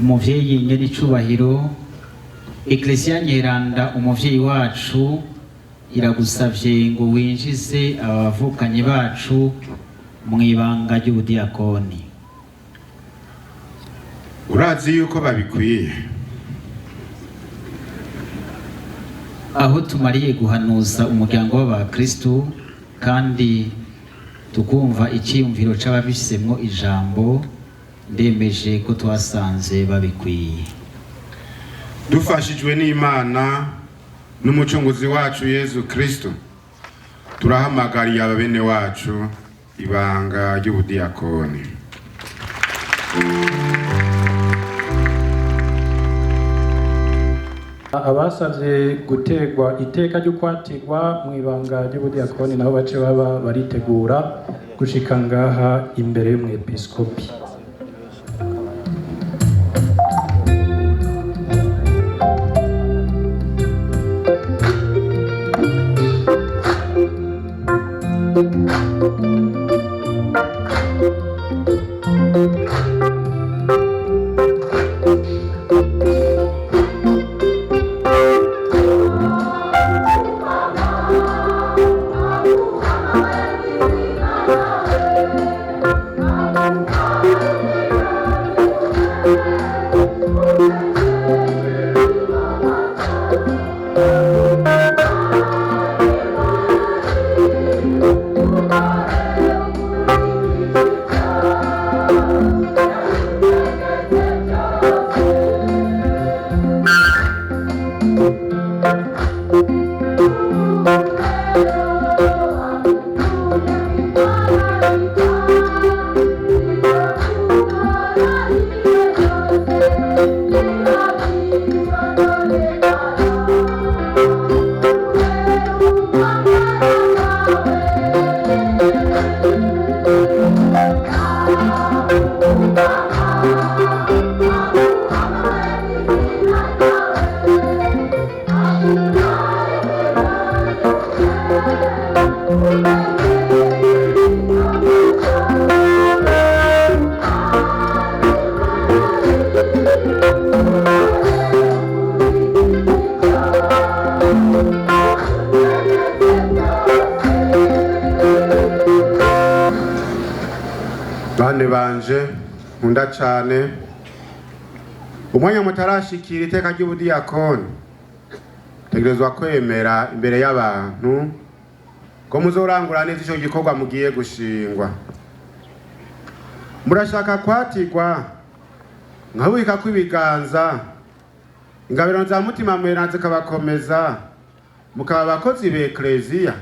Umuvyeyi nyen'icubahiro, Eklesiya Nyeranda umuvyeyi wacu iragusavye ngo winjize abavukanyi bacu mu ibanga ry'ubudiyakoni. Urazi yuko babikwiye. Aho tumariye guhanuza umuryango w'abakristu kandi tukumva icyiyumviro c'ababisemwo ijambo, ndemeje ko twasanze babikwiye. Dufashijwe n'Imana n'umucunguzi wacu Yezu Kristo, turahamagariye aba bene wacu ibanga ry'ubudiyakoni. Abasavye gutegwa iteka ryo kwatirwa mu ibanga ry'ubudiyakoni nabo bace baba baritegura gushika ngaha imbere y'umwepiskopi. Bane banje nkunda cane, umwanya mutarashikira iteka ry'ubudiyakoni, tegerezwa kwemera imbere y'abantu ko muzorangura neza ico gikorwa mugiye gushingwa. Murashaka kwatirwa nkabubika kw'ibiganza, ingabiro za Mutima Mweranda zikabakomeza, mukaba abakozi b'Ekleziya.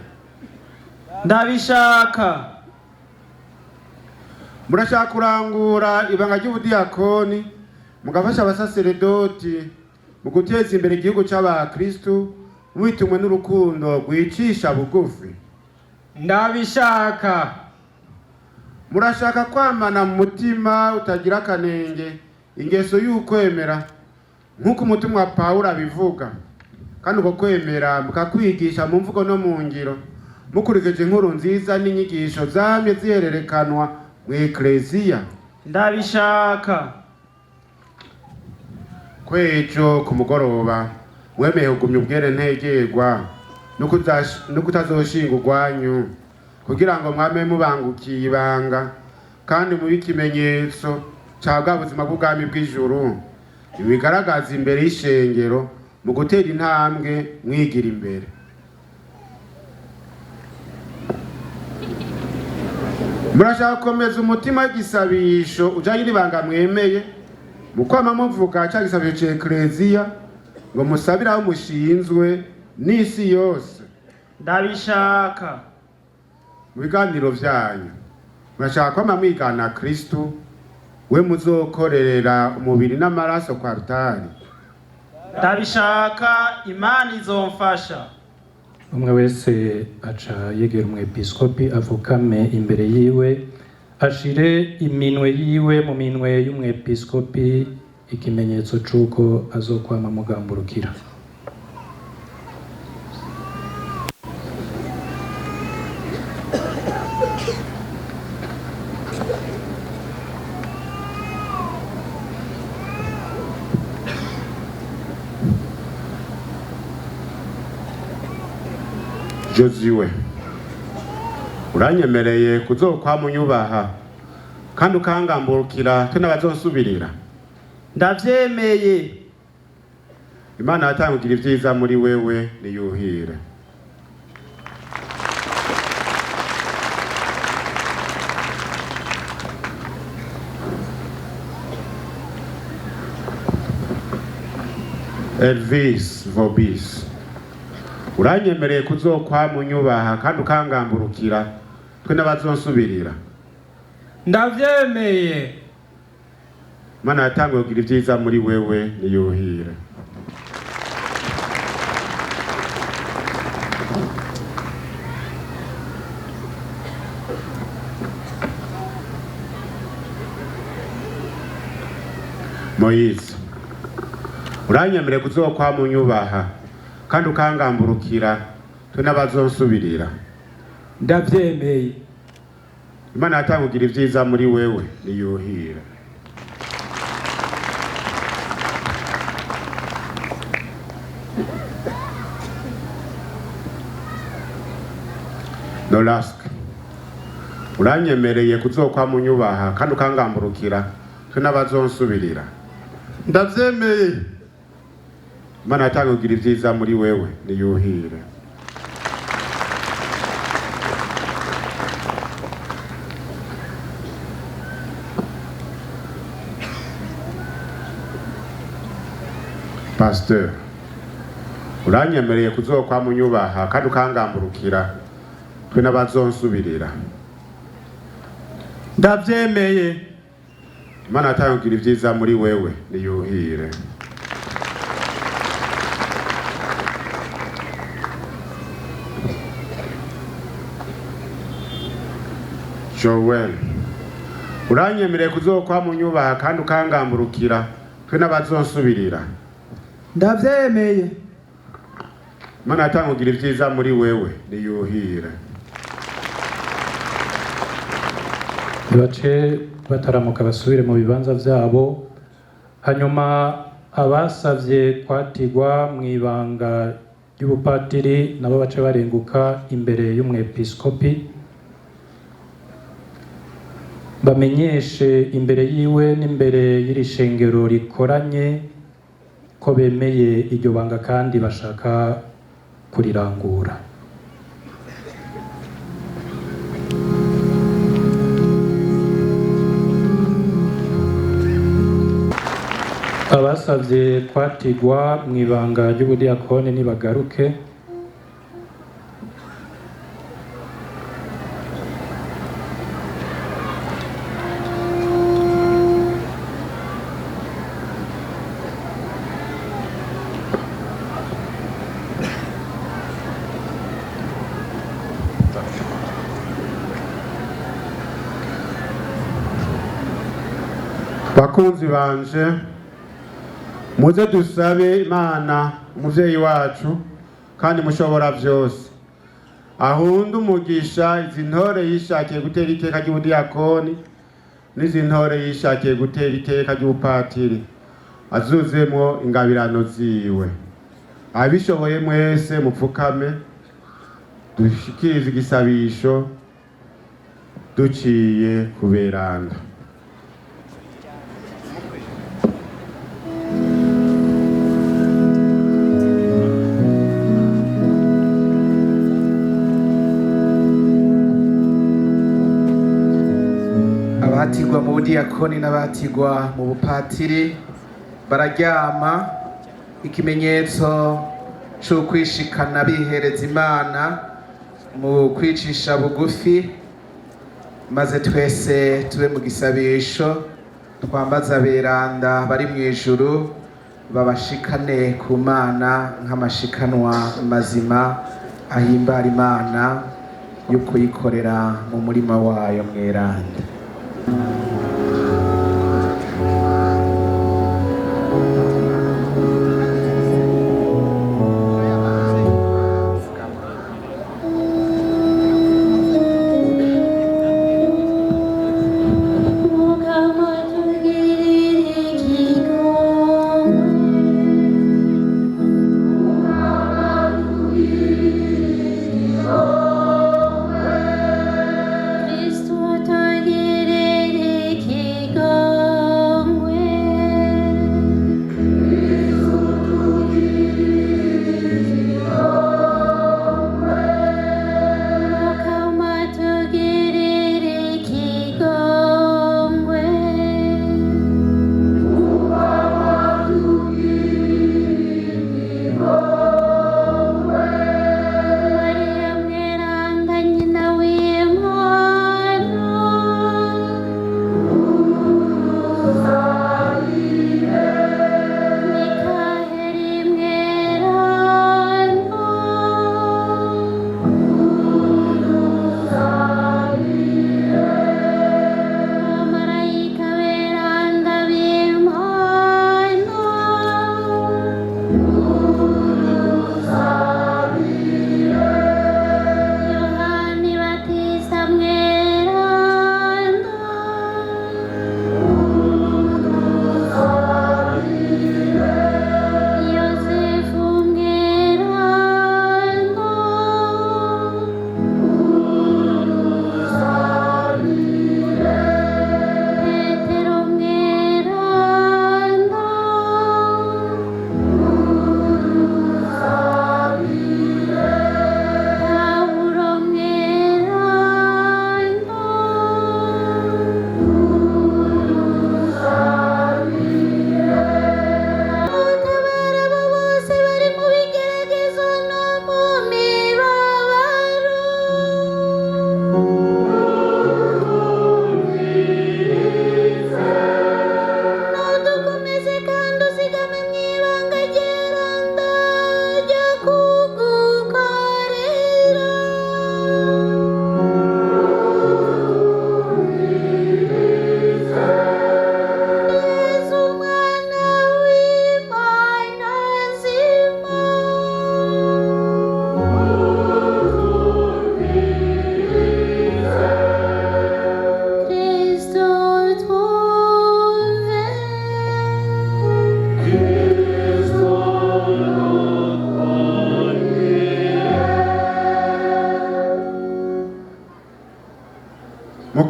Ndabishaka. Murashaka kurangura ibanga ry'ubudiyakoni, mugafasha abasaseredoti mu guteza imbere igihugu c'abakristu, mwitumwe n'urukundo rwicisha bugufi. Ndabishaka. Murashaka kwamana mu mutima utagira akanenge ingeso y'ukwemera nk'uko umutumwa Pawulo abivuga, kandi uko kwemera mukakwigisha mu mvugo no mu ngiro, mukurikije inkuru nziza n'inyigisho zamye zihererekanwa mu Ekleziya. Ndabishaka. Kwejo ku mugoroba mwemeye kugumya ubwere ntegerwa no kutazoshinga urwanyu, kugira ngo mwame mubangukiye ibanga kandi mube ikimenyetso ca bwa buzima bw'ubwami bw'ijuru, ibigaragaza imbere y'ishengero mu gutera intambwe mwigira imbere. Murashaka gukomeza umutima w'igisabisho ujanye n'ibanga mwemeye, mu kwama muvuga ca gisabisho ca Ekleziya, ngo musabire aho mushinzwe n'isi yose. Ndabishaka. Mu biganiro vyanyu murashaka kwama mwigana Kristu, we muzokorerera umubiri n'amaraso kwa rutari. Ndabishaka, Imana izomfasha. Umwe wese aca yegera umwepiskopi, avukame imbere yiwe, ashire iminwe yiwe mu minwe y'umwepiskopi, ikimenyetso c'uko azokwama mugamburukira. Josuwe, uranyemereye kuzokwama unyubaha kandi ukangamburukira twe n'abazonsubirira? Ndavyemeye. Imana yatangugira ibyiza muri wewe niyuhire. Elvis Vobis, uranyemereye kuzokwama unyubaha kandi ukangamburukira twe n'abazonsubirira? Ndavyemeye. Imana yatanguye kugira ibyiza muri wewe niyuhire. Moyize, uranyemereye kuzokwama unyubaha kandi ukangamburukira twe n'abazonsubirira? Ndavyemeye. Imana yatangugira ibyiza muri wewe niyuhire. Nolask, uranyemereye kuzokwama unyubaha kandi ukangamburukira twe n'abazonsubirira? Ndavyemeye. Imana yatangugira ibyiza muri wewe niyuhire. Pasteur, uranyemereye kuzokwama unyubaha kandi ukangamburukira twe n'abazonsubirira? Ndavyemeye. Imana yatangugira ibyiza muri wewe niyuhire. Joel, uranyemereye kuzokwama unyubaha kandi ukangamburukira twe n'abazonsubirira? Ndavyemeye. Imana yatangugira ibyiza muri wewe niyuhire. Bace bataramuka basubire mu bibanza vyabo, hanyuma abasavye kwatigwa mu ibanga ry'ubupatiri nabo bace barenguka imbere y'umwepiskopi, bamenyeshe imbere yiwe n'imbere y'iri shengero rikoranye ko bemeye iryo banga kandi bashaka kurirangura. Abasavye kwatigwa mu ibanga ry'ubudiyakoni nibagaruke. Bakunzi banje, muze dusabe Imana umuvyeyi wacu kandi mushobora vyose ahunde umugisha izi ntore yishakiye gutera iteka ry'ubudiyakoni n'izi ntore yishakiye gutera iteka ry'ubupatiri, azuzemwo ingabirano ziwe. Abishoboye mwese mupfukame dushikirize igisabisho duciye kuberanda. Abatigwa mu budiyakoni n'abatigwa mu bupatiri bararyama, ikimenyetso c'ukwishikana bihereza Imana mu kwicisha bugufi, maze twese tube mu gisabisho twambaza aberanda bari mu ijuru babashikane ku Mana nk'amashikanwa mazima ahimbara Imana yo kuyikorera mu murima wayo mweranda. Mukama tugirire ikigongwe.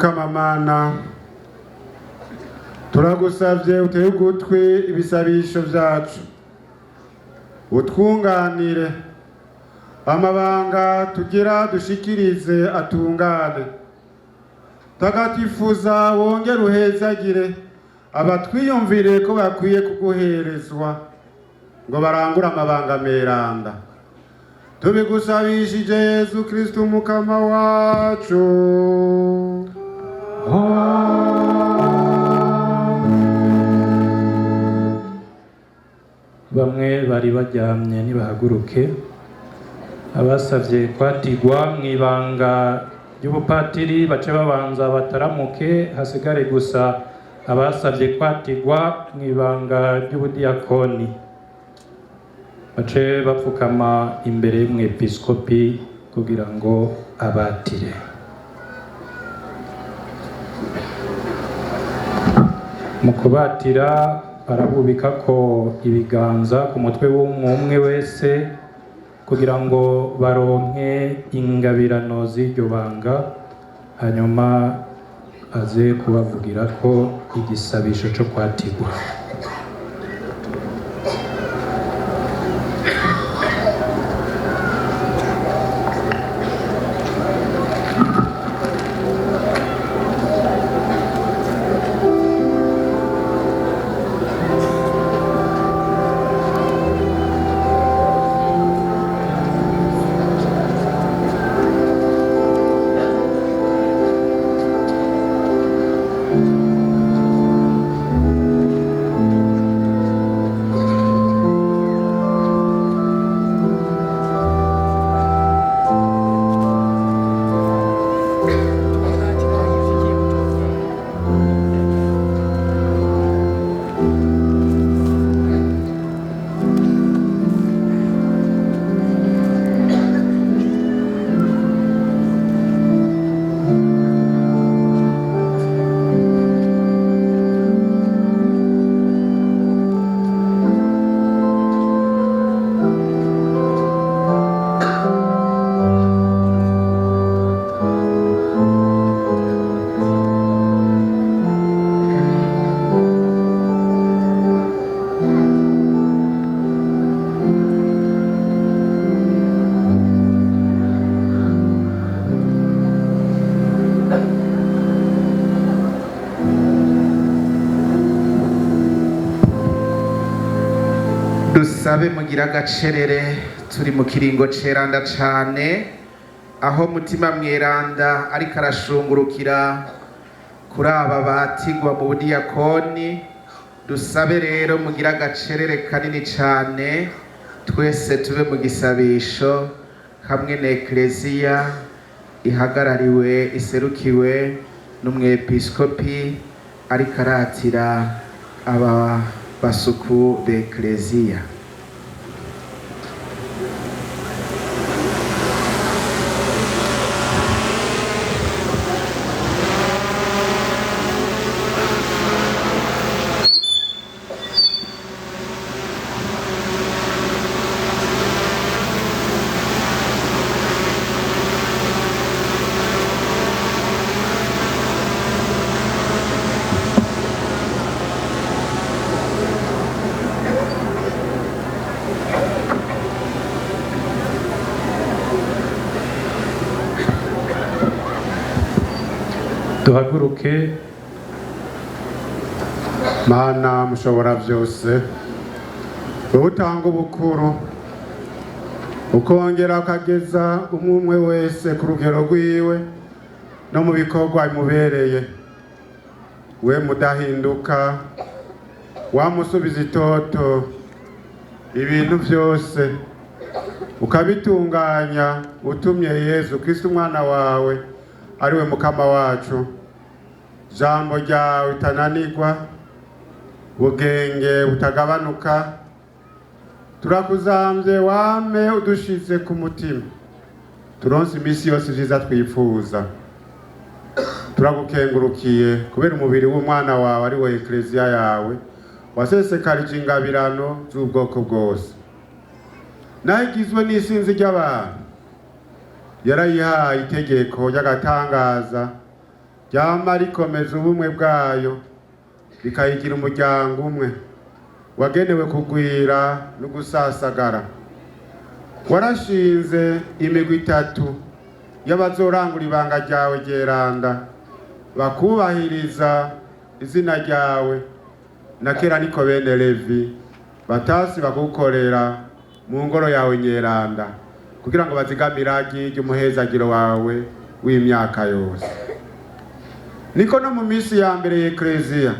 Mukamamana, turagusavye utege ugutwi ibisabisho vyacu, utwunganire amabanga tugira dushikirize atungane. Tagatifuza wongere uhezagire abatwiyumvire ko bakwiye kuguherezwa ngo barangure amabanga meranda. Tubigusabishije Yezu Kristu Mukama wacu. Bamwe bari baryamye nibahaguruke. Abasavye kwatigwa mu ibanga ry'ubupatiri bace babanza bataramuke, hasigare gusa abasavye kwatigwa mu ibanga ry'ubudiyakoni, bace bapfukama imbere y'umwepiskopi kugira ngo abatire. Mu kubatira barabubika ko ibiganza ku mutwe w'umwe wese kugira ngo baronke ingabirano z'iryo banga, hanyuma aze kubavugira ko igisabisho cyo kwatigwa. Dusabe mugira agacerere, turi mu kiringo ceranda cane, aho Mutima Mweranda ariko arashungurukira kuri aba batigwa mu budiyakoni. Dusabe rero mugira agacerere kanini cane, twese tube mu gisabisho hamwe na Ekleziya ihagarariwe, iserukiwe n'umwepiskopi ariko aratira aba basuku b'Ekleziya. Duhaguruke. Mana mushobora byose, wowe utanga ubukuru ukongera ukageza umwe umwe wese ku rugero rwiwe no mu bikorwa bimubereye, we mudahinduka wamusubiza itoto ibintu byose ukabitunganya utumye Yezu Kristo umwana wawe ari we Mukama wacu. Jambo ryawe ritananirwa, ubwenge butagabanuka, turakuzambye wame udushize ku mutima, turonse iminsi yose ivyiza twifuza. Turagukengurukiye kubera umubiri w'umwana wawe ari we Ekleziya yawe wasesekarije ingabirano z'ubwoko bwose, naho igizwe n'isinzi ry'abantu yarayihaye itegeko ry'agatangaza. Ryama rikomeza ubumwe bwayo, rikayigira umuryango umwe wagenewe kugwira no gusasagara. Warashinze imigwi itatu y'abazorangura ibanga ryawe ryeranda, bakubahiriza izina ryawe. Na kera niko bene Levi batasi bakukorera mu ngoro yawe nyeranda, kugira ngo bazigame iragi ry'umuhezagiro wawe w'imyaka yose. Niko no mu minsi ya mbere y'Ekleziya,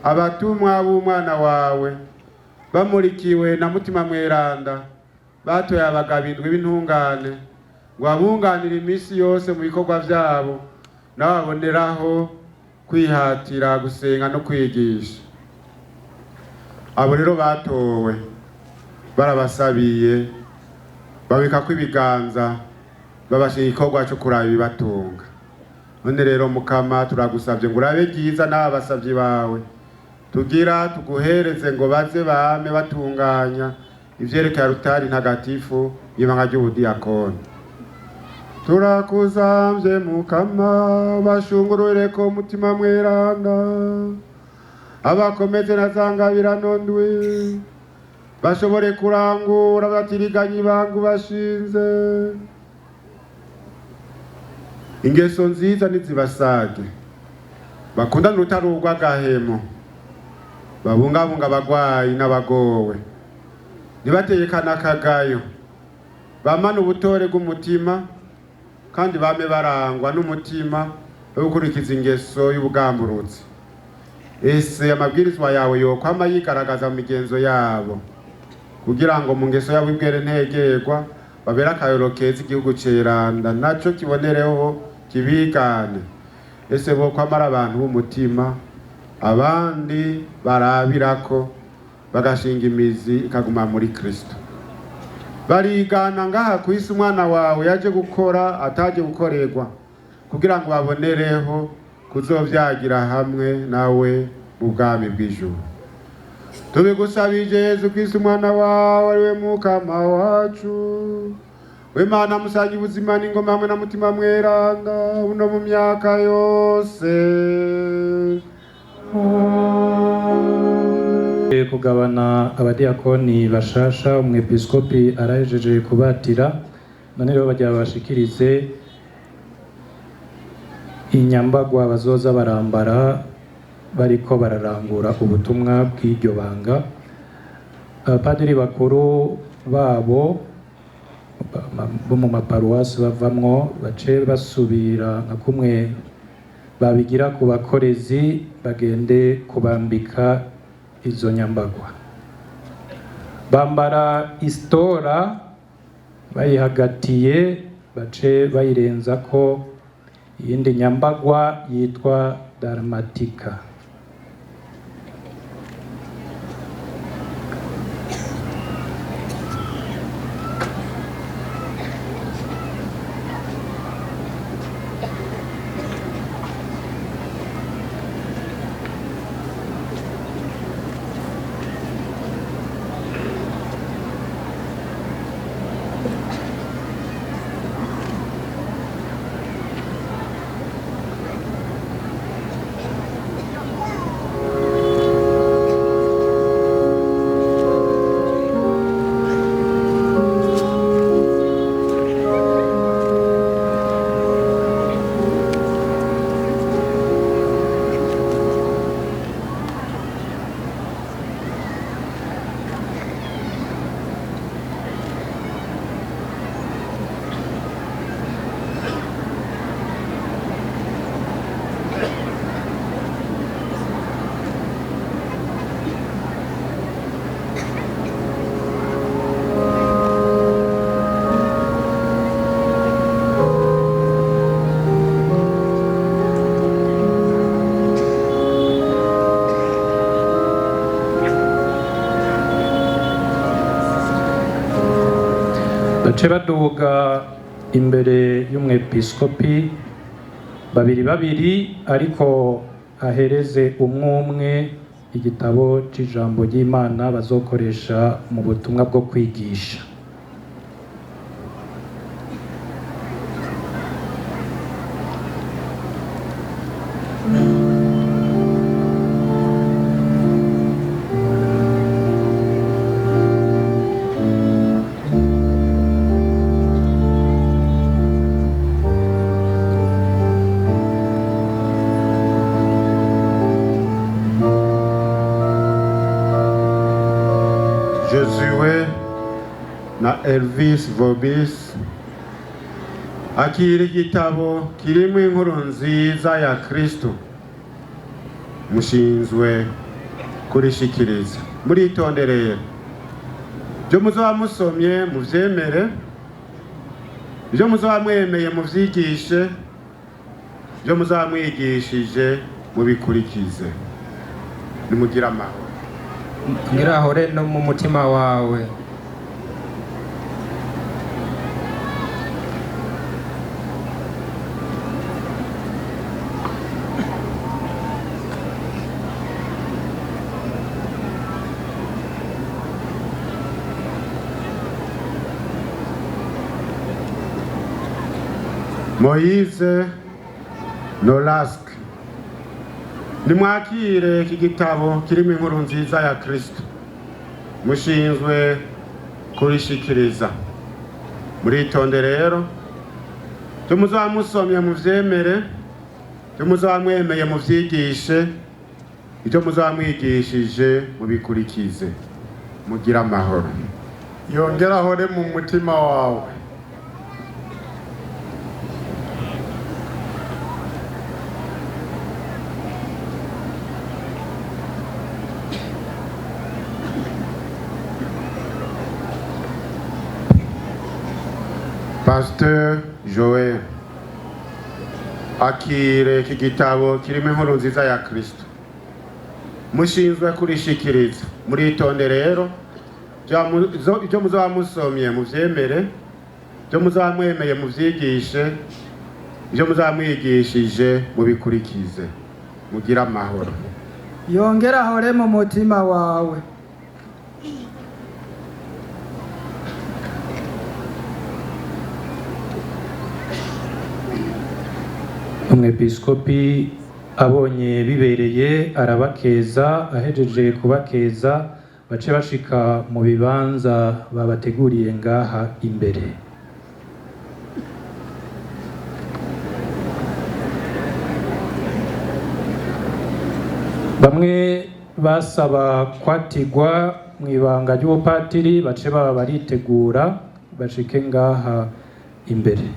abatumwa b'umwana wawe bamurikiwe na Mutima Mweranda batoye abagabo indwi b'intungane ngo abunganire iminsi yose mu bikorwa byabo, n'ababoneraho kwihatira gusenga no kwigisha. Abo rero batowe barabasabiye, babikako ibiganza, babashyira igikorwa cyo kuraba ibibatunga. None rero Mukama, turagusabye ngo urabe ryiza n'aba basabyi bawe tugira tuguhereze, ngo baze bame batunganya ivyerekeye rutari ntagatifu y'ibanga ry'ubudiyakoni. Turakuzamvye Mukama, bashungurure ko Mutima Mweranda abakomeze na za ngabirano ndwi, bashobore kurangura batiriganya ibanga bashinze. Ingeso nziza nizibasage, bakundane urutari urw'agahemo, babungabunga abagwayi n'abagowe, ntibatekane akagayo, bamane ubutore bw'umutima, kandi bame barangwa n'umutima wo gukurikiza ingeso y'ubugamburutsi. Ese amabwirizwa yawe yokwama yigaragaza mu migenzo yabo, kugira ngo mu ngeso yabo ibwere ntegerwa babere akarorero keza igihugu ceranda naco kibonereho kibigane. Ese bokwama ari abantu b'umutima abandi barabirako, bagashinga imizi ikaguma muri Kristo. Barigana ngaha ku isi umwana wawe yaje gukora ataje gukorerwa, kugira ngo babonereho kuzovyagira hamwe nawe mu bwami bw'ijuru. Tubigusabije Yezu Kristo umwana wawe, ariwe Mukama wacu. W'Imana musange ubuzima n'ingoma hamwe na Mutima Mweranda, uno mu myaka yose. Kugabana abadiyakoni bashasha, umwepiskopi arahejeje kubatira. None rero bagira bashikirize inyambagwa bazoza barambara bariko bararangura ubutumwa bw'iryo banga. Abapadiri bakuru babo bo mu maparuwasi bavamwo bace basubira nka kumwe babigira ku bakorezi, bagende kubambika izo nyambagwa. Bambara istora bayihagatiye, bace bayirenzako iyindi nyambagwa yitwa dalmatika. Bace baduga imbere y'umwepiskopi babiri babiri, ariko ahereze umwe umwe igitabo c'ijambo ry'Imana bazokoresha mu butumwa bwo kwigisha. Josue na Elvis Vobis, akira igitabo kirimo inkuru nziza ya Kristo, mushinzwe kurishikiriza. Muritondereye ibyo muzoba musomye muvyemere, ibyo muzoba mwemeye muvyigishe, ibyo muzoba mwigishije mubikurikize. Nimugire amahoro. Ngirahore no mu mutima wawe. Moise Nolask, nimwakire iki gitabo kirimo inkuru nziza ya Kristo, mushinzwe kurishikiriza. Muritonde rero, ibyo muzaba musomye muvyemere, ibyo muzaba mwemeye muvyigishe, ibyo muzaba mwigishije mubikurikize. Mugire amahoro. Yongera ahore mu mutima wawe. Pasteur Joel, akire iki gitabo kirimo inkuru nziza ya Kristo, mushinzwe kurishikiriza. Muritonde rero, ibyo muzaba musomye muvyemere, ibyo muzaba mwemeye muvyigishe, ibyo muzaba mwigishije mubikurikize. Mugire amahoro. Yongera ahore mu mutima wawe. Umwepiskopi abonye bibereye arabakeza. Ahejeje kubakeza, bace bashika mu bibanza babateguriye ngaha imbere. Bamwe basaba kwatigwa mu ibanga ry'ubupatiri bace baba baritegura bashike ngaha imbere.